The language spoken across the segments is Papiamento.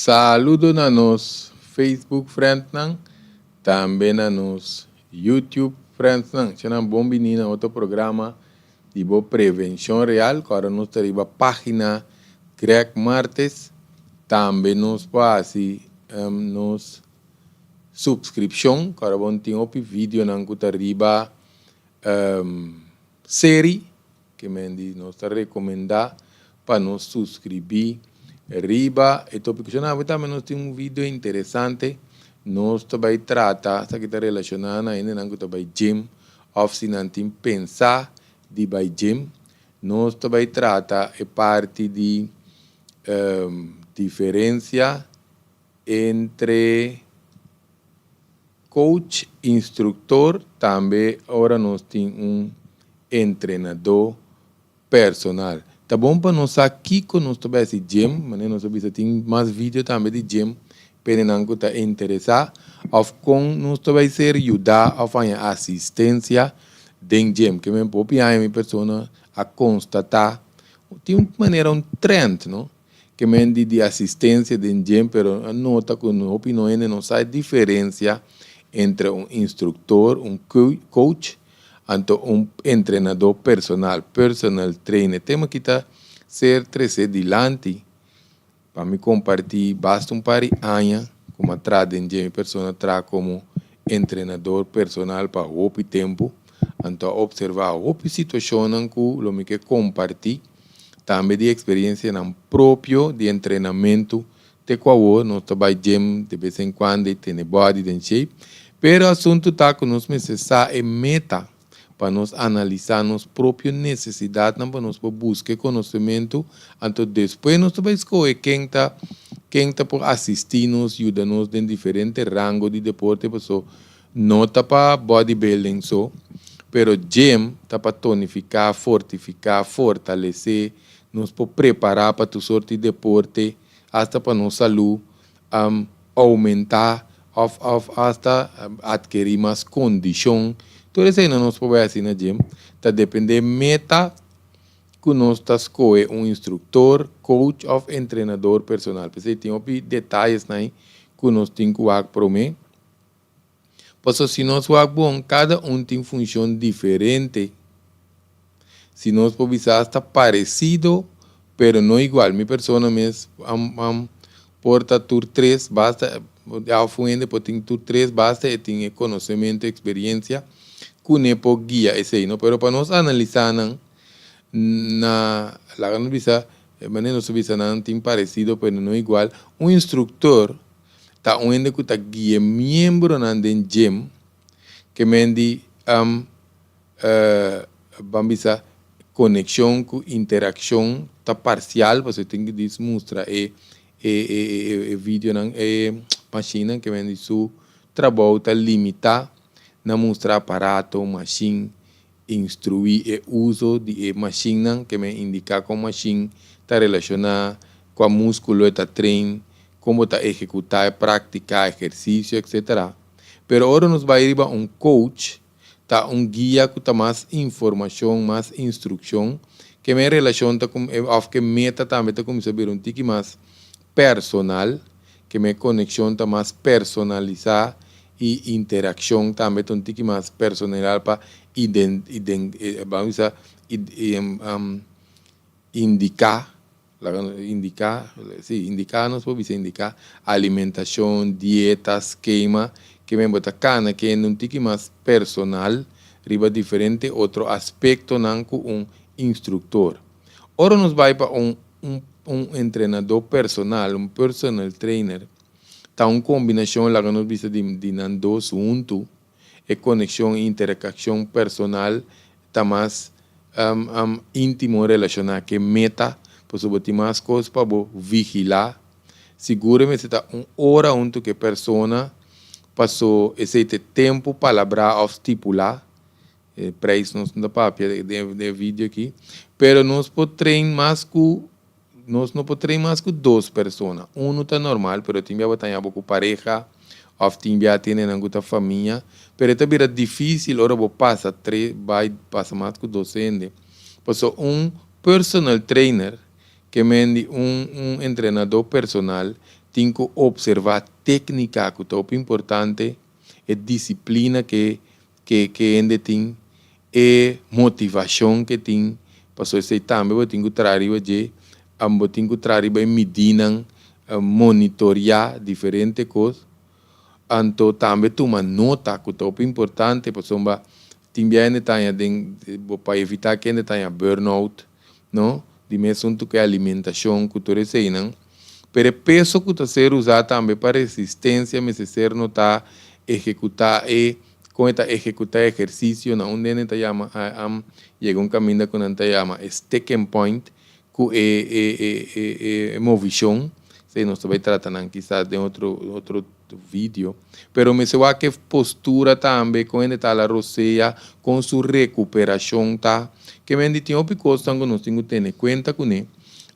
Saludo na nos Facebook friendnan, tambe na nos YouTube friendsnan. Shenan, bon bini na otro programa di bo Prevenshon Real, ku ora nos ta riba página Greg Martes. Tambe nos por hasi nos suskripshon, ku ora bo tin hopi videonan ku ta riba seri, ke men di nos ta rekomendá pa nos suskribí riba e tópiko. Shon, awe tambe nos tin un video interesante. Nos ta bai trata, esaki ta relashoná na hendenan ku ta bai gym òf si nan tin pensá di bai gym. Nos ta bai trata e parti di diferensia entre coach, instruktor, tambe ora nos tin un entrenadó personal. Ta bon pa nos sa kiko nos ta bai hasi gym, manera nos a bisa, tin mas video tambe di gym pa hendenan ku ta interesá, òf kon nos ta bai ser yudá òf haña asistensia den gym. Ke men hopi aña mi persona a konstatá tin un manera un trend, no? Ke men di asistensia den gym, pero a nota ku hopi no hende no sa e diferensia entre un instruktor, un coach, anto un entrenadó personal, personal trainer. Tema aki ta ser tresé dilanti pa mi kompartí basta un par di aña ku mi a traha den gym. Mi persona traha komo entrenador personal pa hopi tempu, anto a opservá hopi situashonnan ku lo mi ke kompartí tambe di eksperensianan propio di entrenamentu. Te ku awor nos ta bai gym de bes en kuando i tene body den shape, pero asuntu ta ku nos mester sa e meta pa nos analisá nos propio nesesidatnan pa nos por buska e konosementu, anto despues nos ta bai skohe ken ta por asistí nos, yuda nos den diferente rango di deporte, paso no ta pa bodybuilding so, pero gym ta pa tonifiká, fortifiká, fortalesé, nos por prepará pa tur sorto di deporte, hasta pa nos salú oumentá òf hasta atkerí mas kondishon. Tur esei nos por bai hasi na gym. Ta dependé meta ku nos ta skohe un instruktor, coach òf entrenador personal. P'esei tin hopi detayenan ku nos tin ku wak promé. Pasobra si nos wak bon, kada un tin funshon diferente. Si nos por bisa hasta paresido, pero no igual. Mi persona mes por ta tur tres, basta òf un hende por tin tur tres, basta e tin e konosementu, eksperensia ku ne por guia esei, no? Pero pa nos analisá nan, na laga nos bisa, manera nos ta bisa nan tin paresido pero no igual. Un instruktor ta un hende ku ta guia miembronan den gym, ke men di ban bisa konekshon ku interakshon ta parsial, pasobra tin ku dis mustra e videonan, e mashinnan, ke men di su trabou ta limitá na mustra aparato, mashin, instruí e uso di e mashinnan, ke men indiká kon mashin ta relashoná, kua múskulo e ta train, kon bo ta ehekutá e práktika, ehersisio, etsetera. Pero ora nos bai riba un coach, ta un guia ku ta mas informashon, mas instrukshon, ke men relashon ta òf ke meta tambe ta kuminsá bira un tiki mas personal, ke men konekshon ta mas personalisá i interakshon tambe ta un tiki mas personal pa ban bisa indiká, indiká, sí, indiká, nos por bisa indiká alimentashon, dieta, skema, ke men bo ta kana kende un tiki mas personal riba diferente otro aspektonan ku un instruktor. Ora nos bai pa un entrenadó personal, un personal trainer, ta un kombinashon, laga nos bisa, di nan dos huntu. E konekshon i interakshon personal ta mas íntimo relashoná ku e meta, pasobra bo tin mas kos pa bo vigilá. Sigur e mester ta un ora huntu ku e persona, paso esei ta e tempu palabrá òf stipulá. E preis nos no ta papia den e video aki, pero nos no por train mas ku dos persona. Unu ta normal, pero tin bia bo ta haña bo ku pareha òf tin bia tene nan ku ta famia, pero e ta bira difísil ora bo pasa tres, bai pasa mas ku dos hende. Pasobra un personal trainer, ke men di un entrenadó personal, Tin ku opservá téknika ku ta hopi importante, e disiplina ku ku hende tin, e motivashon ku tin, pasobra esei tambe bo tin ku traha riba dje, bo tin ku traha riba e midinan, monitoriá diferente kos. Anto tambe tuma nota ku ta hopi importante, pasobra tin bia hende ta haña den pa evitá ku hende ta haña burnout, no? Di mes asuntu ku e alimentashon ku tur eseinan. Pero e peso ku ta ser usá tambe pa resistensia mester ser notá, ehekutá e kon e ta ehekutá e ehersisio na un hende ta yama a yega un kaminda ku nan ta yama e sticking point ku e e e e e movishon. Esei nos ta bai trata nan kisas den otro otro video. Pero mester wak e postura tambe, kon hende ta ala rosea, kon su rekuperashon ta. Ke men di tin hopi kosnan ku nos tin ku tene kuenta kuné.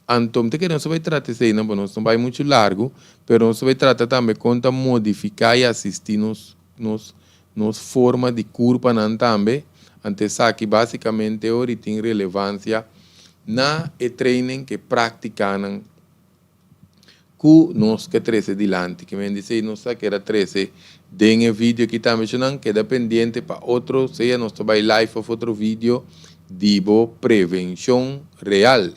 Anto mi ta kere nos ta bai trata eseinan, pa nos no bai muchu largu, pero nos ta bai trata tambe kon ta modifiká i asistí nos nos nos forma di kurpanan tambe. Anto esaki básikamente ora tin relevansia na e training ku e práktikanan ku nos ke trese dilanti. Ke men di esei nos ta keda trese den e video aki tambe. Shownan keda pendiente pa otro, sea nos ta bai live òf otro video di bo Prevenshon Real.